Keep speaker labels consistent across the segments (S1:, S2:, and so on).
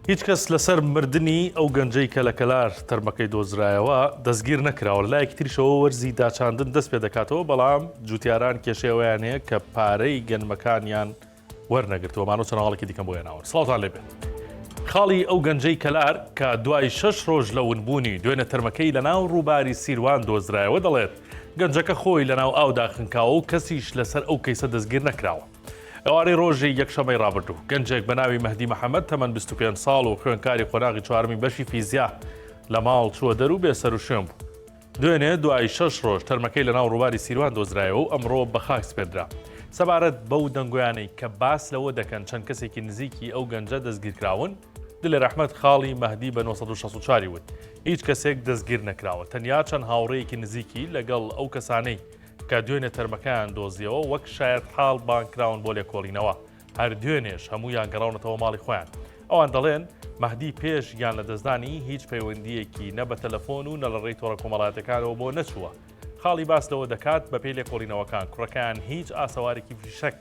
S1: هیچ کەس لەسەر مردنی ئەو گەنجەی کە لە کەلار تەرمەکەی دۆزرایەوە دەستگیر نەکراوە، لە لایەکی تریشەوە وەرزی داچاندن دەست پێ دەکاتەوە، بەڵام جوتیاران کێشەی ئەوەیان هەیە کە پارەی گەنمەکانیان وەرنەگرتووە. مانۆ چەند هەواڵێکی دیکەم بۆ هێناون. سڵاوتان لێ بێت. خاڵی ئەو گەنجەی کەلار کە دوای شەش ڕۆژ لە ونبوونی دوێنێ تەرمەکەی لەناو ڕووباری سیروان دۆزرایەوە دەڵێت، گەنجەکە خۆی لەناو ئاودا خنکاوە و کەسیش لەسەر ئەو کەیسە دەستگیر نەکراوە. ئێوارەی ڕۆژی یەکشەممەی ڕابردوو، گەنجێک بە ناوی مەهدی محەمەد تەمەن 25 ساڵ و خوێندکاری قۆناغی چوارەمی بەشی فیزیا لە ماڵ چووە دەر و بێسەروشوێن بوو. دوێنێ دوای شەش ڕۆژ تەرمەکەی لەناو ڕووباری سیروان دۆزرایەوە و ئەمڕۆ بە خاک سپێردرا. سەبارەت بەو دەنگۆیانەی کە باس لەوە دەکەن چەند کەسێکی نزیکی ئەو گەنجە دەستگیرکراون، دلێر ئەحمەد خاڵی مەهدی بە 964 ی وت، هیچ کەسێک دەستگیر نەکراوە، تەنیا چەند هاوڕێیەکی نزیکی لەگەڵ ئەو کەسانەی کە دوێنێ تەرمەکەیان دۆزیەوە وەک شایەتحاڵ بانگکراون بۆ لێکۆڵینەوە، هەر دوێنێش هەموویان گەڕاونەتەوە ماڵی خۆیان. ئەوان دەڵێن، مەهدی پێش گیانلەدەستدانی هیچ پەیوەندییەکی نە بە تەلەفۆن و نە لە ڕێی تۆڕە کۆمەڵایەتیەکانەوە بۆ نەچووە. خاڵی باس لەوە دەکات، بەپێی لێکۆڵینەوەکان کوڕەکەیان هیچ ئاسەوارێکی فیشەک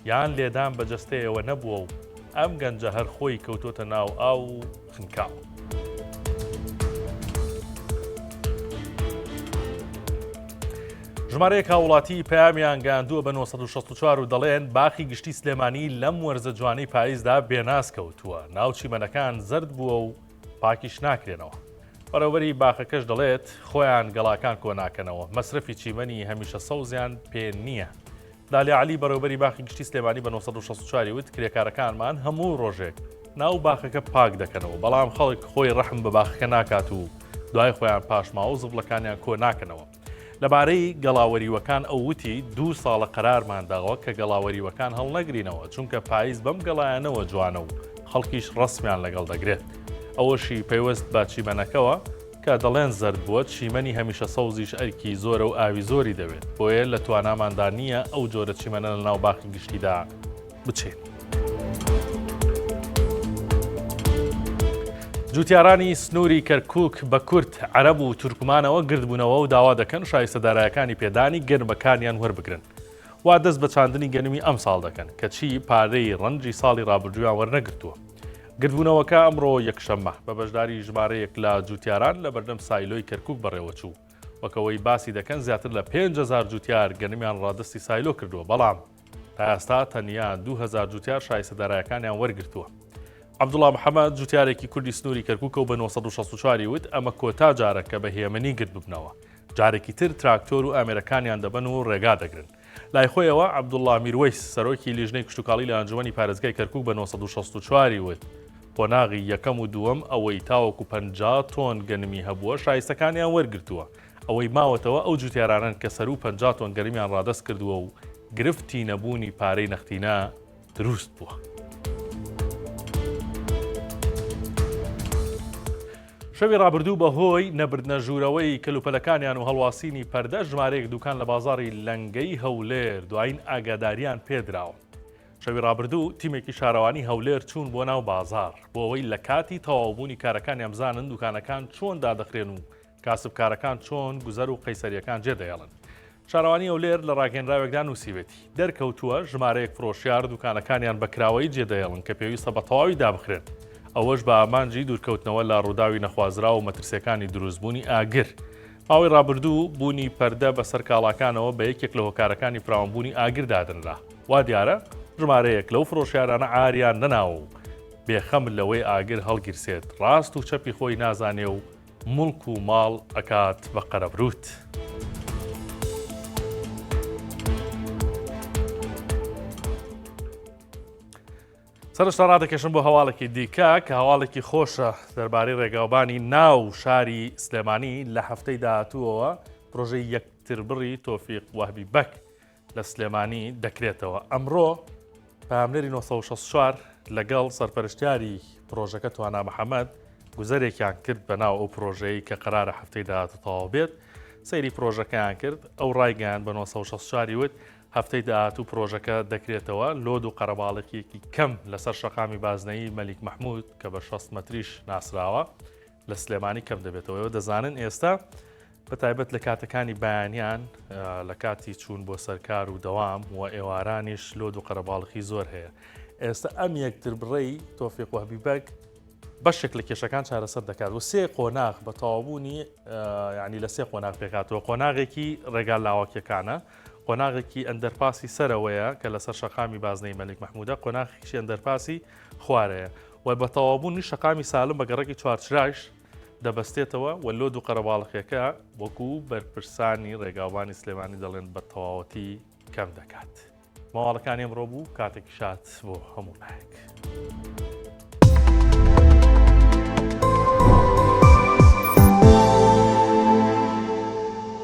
S1: یان لێدان بە جەستەیەوە نەبووە و ئەم گەنجە هەر خۆی کەوتۆتە ناو ئاو و خنکاوە. ژمارەیەک هاوڵاتی پەیامیان گەیاندووە بە 964 و دەڵێن باخی گشتی سلێمانی لەم وەرزە جوانەی پاییزدا بێناز کەوتووە، ناو چیمەنەکان زەرد بووە و پاکیش ناکرێنەوە. بەڕێوەبەری باخەکەش دەڵێت خۆیان گەڵاکان کۆناکەنەوە، مەسرەفی چیمەنی هەمیشە سەوزیان پێ نییە. دالیا عەلی بەڕێوەبەری باخی گشتی سلێمانی بە 964 ی وت، کرێکارەکانمان هەموو ڕۆژێک ناو باخەکە پاک دەکەنەوە، بەڵام خەڵک خۆی ڕەحم بە باخەکە ناکات و دوای خۆیان پاشماوە و زبڵەکانیان کۆ ناکەنەوە. لەبارەی گەڵاوەریوەکان ئەو وتی، دوو ساڵە قەرارمان داوە کە گەڵاوەریوەکان هەڵنەگرینەوە، چونکە پایز بەم گەڵایانەوە جوانە و خەڵکیش ڕەسمیان لەگەڵ دەگرێت. ئەوەشی پەیوەست بە چیمەنەکەوە کە دەڵێن زەرد بووە، چیمەنی هەمیشە سەوزیش ئەرکی زۆرە و ئاوی زۆری دەوێت، بۆیە لە تواناماندا نییە ئەو جۆرە چیمەنە لەناو باخی گشتیدا بچێنین. جوتیارانی سنووری کەرکووک بە کورد، عەرەب و تورکمانەوە گردبوونەوە و داوا دەکەن شایستە دارایەکانی پێدانی گەنمەکانیان وەربگرن. وا دەست بە چاندنی گەنمی ئەمساڵ دەکەن، کەچی پارەی ڕەنجی ساڵی ڕابردوویان وەرنەگرتووە. گردبوونەوەکە ئەمڕۆ یەکشەممە بە بەشداری ژمارەیەک لە جوتیاران لە بەردەم سایلۆی کەرکووک بەڕێوەچوو. وەک ئەوەی باسی دەکەن زیاتر لە 5000 جوتیار گەنمیان ڕادەستی سایلۆ کردووە، بەڵام تا ئێستا تەنیا 2000 جوتیار شایستە دارایەکانیان وەرگرتووە. عەبدوڵا محەمەد جوتیارێکی کوردی سنووری کەرکووکە و بە 964 ی وت، ئەمە کۆتا جارە کە بە هێمنی گرد ببنەوە. جارێکی تر تراکتۆر و ئامێرەکانیان دەبەن و ڕێگا دەگرن. لای خۆیەوە عەبدوڵڵا میروەیس، سەرۆکی لیژنەی کشتوکاڵی لە ئەنجومەنی پارێزگای کەرکوک بە 964 ی وت، قۆناغی یەکەم و دووەم ئەوەی تاوەکو 50 تۆن گەنمی هەبووە شایستەکانیان وەرگرتووە، ئەوەی ماوەتەوە ئەو جوتیارانەن کە سەروو 50 تۆن گەنمیان ڕادەست کردووە و گرفتی نەبوونی پارەی نەختینە دروست بووە. شەوی ڕابردوو بەهۆی نەبردنە ژوورەوەی کەلوپەلەکانیان و هەڵواسینی پەردە ژمارەیەک دوکان لە بازاڕی لەنگەی هەولێر دوایین ئاگاداریان پێدراوە. شەوی ڕابردوو تیمێکی شارەوانی هەولێر چوون بۆ ناو بازاڕ بۆ ئەوەی لە کاتی تەواوبوونی کارەکانیان بزانن دوکانەکان چۆن دادەخرێن و کاسبکارەکان چۆن گوزەر و قەیسەرییەکان جێدەهێڵن. شارەوانی هەولێر لە ڕاگەیەنراوێکدا نووسیوێتی، دەرکەوتووە ژمارەیەک فرۆشیار دوکانەکانیان بە کراوەیی جێدەهێڵن کە پێویستە بە تەواوی دابخرێن، ئەوەش بە ئامانجی دوورکەوتنەوە لە ڕووداوی نەخوازراو و مەترسییەکانی دروستبوونی ئاگر. ماوەی ڕابردوو بوونی پەردە بەسەر کاڵاکانەوە بە یەکێک لە هۆکارەکانی فراوانبوونی ئاگر دادەنرا. وا دیارە ژمارەیەک لەو فرۆشیارانە عاریان نەناوە و بێخەم لەوەی ئاگر هەڵگیرسێت ڕاست و چەپی خۆی نازانێ و موڵک و ماڵ ئەکات بە قەرەبروت. سەرشتا ڕادەکێشم بۆ هەواڵێکی دیکە کە هەواڵێکی خۆشە دەربارەی ڕێگاوبانی ناو شاری سلێمانی لە هەفتەی داهاتووەوە پرۆژەی یەکتربڕی تۆفیق وەهبی بەک لە سلێمانی دەکرێتەوە. ئەمڕۆ پەیامنێری 964 لەگەڵ سەرپەرشتیاری پرۆژەکە توانا محەممەد گوزەرێکیان کرد بە ناو ئەو پرۆژەیە کە قەرارە هەفتەی داهاتوو تەواو بێت سەیری پرۆژەکەیان کرد ئەو ڕایگەیان بە 964 وت هەفتەی داهاتوو پرۆژەکە دەکرێتەوە لۆد و قەرەباڵێکیەکی کەم لەسەر شەقامی بازنەیی مەلیک مححمود کە بە 60 مەتریش ناسراوە لە سلێمانی کەم دەبێتەوە ئێوە دەزانن ئێستا بە تایبەت لە کاتەکانی بەیانیان لە کاتی چوون بۆ سەرکار و دەوام و ئێوارانیش لۆد و قەرەباڵخی زۆر هەیە ئێستا ئەم یەکتر بڕی تۆفیق وەهبی بەگ. بەشێک لە کێشەکان چارەسەر دەکات و سێ قۆناغ بە تەواوبوونی ینی لە سێ قۆناغ پێکاتەوە قۆناغێکی ڕێگا لاوەکیەکانە قۆناغێکی ئەندەرپاسی سەرەوەیە کە لەسەر شەقامی بازنەی مەلیک مەحموودە قۆناغێکی ئەندەرپاسی خوارەیە و بە تەواوبوونی شەقامی سالم بە گەڕەکی چوارچرایش دەبەستێتەوە و لۆد و قەرەباڵخیەکە وەکو بەرپرسانی ڕێگاوبانی سلێمانی دەڵێن بە تەواوەتی کەم دەکات. مەواڵەکانی ئەمڕۆ بوو کاتێکی شاد بۆ هەموو لایەک.